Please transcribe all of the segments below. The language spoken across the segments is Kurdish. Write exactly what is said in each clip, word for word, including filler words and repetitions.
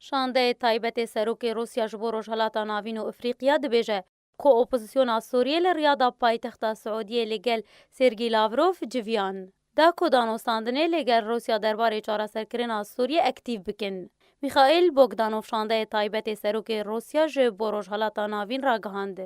Şandeyê taybet ê Serokê Rûsya ji bo Rojhelata Navîn û Efrîqya dibêje ku opozisyona Sûriyê li Riyada paytexta Siûdiyê li gel Sergî Lavrov civiyan da ku danûstandinê li gel Rûsya derbarê çareserkirina Sûriyê ektîf bikin. Mîxaîl Bogdanov, şandeyê taybet ê Serokê Rûsya ji bo Rojhelata Navîn ragihand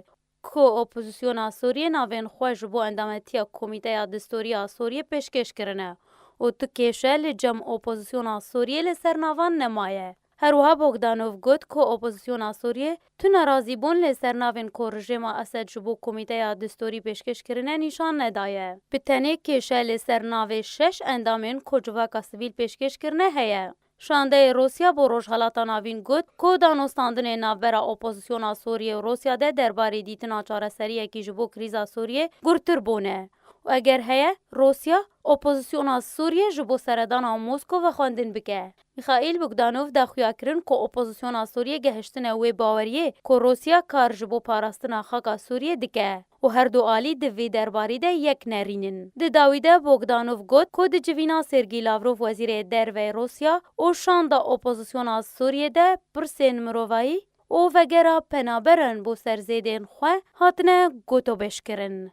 ku opozisyona Sûriyê navên xwe ji bo endametiya Komîteya Distûrî ya Sûriyê pêşkêş kirine û tu kêşe li cem opozisyona Sûriyê li ser navan nemaye. Her wiha Bogdanov got ku opozisyona Sûriyê tu nerazîbûn li ser navên ku rejêma Esed ji bo Komîteya Distûrî pêşkêş kirine nîşan nedaye. Bi tenê kêşe li ser navê şeş endamên ku civaka sivîl pêşkêş kirine heye. Şandeyê Rûsya bo Rojhelata Navîn got ku danûstandinê navbera opozisyona Sûriyê û Rûsya de derbarê dîtina çareseriyekî ji bo krîza Sûriyê gurtir bûne û eger heye, Rûsya opozisyona Sûriyê ji bo seredana Moskow vexwendin bike. Mîxaîl Bogdanov daxuya kirin ku opozisyona Sûriyê gehiştine wê baweriyê ku Rûsya kar ji bo parastina xaka Sûriyê dike û her du alî di vê derbarî de yek nerînin. Di dawî de Bogdanov got ku di civîna Sergî Lavrov, wezîrê derve Rûsya, û şanda opozisyona Sûriyê de pirsên mirovayî û vegera penaberan bo serzêdên xwe hatine gotobêjkirin.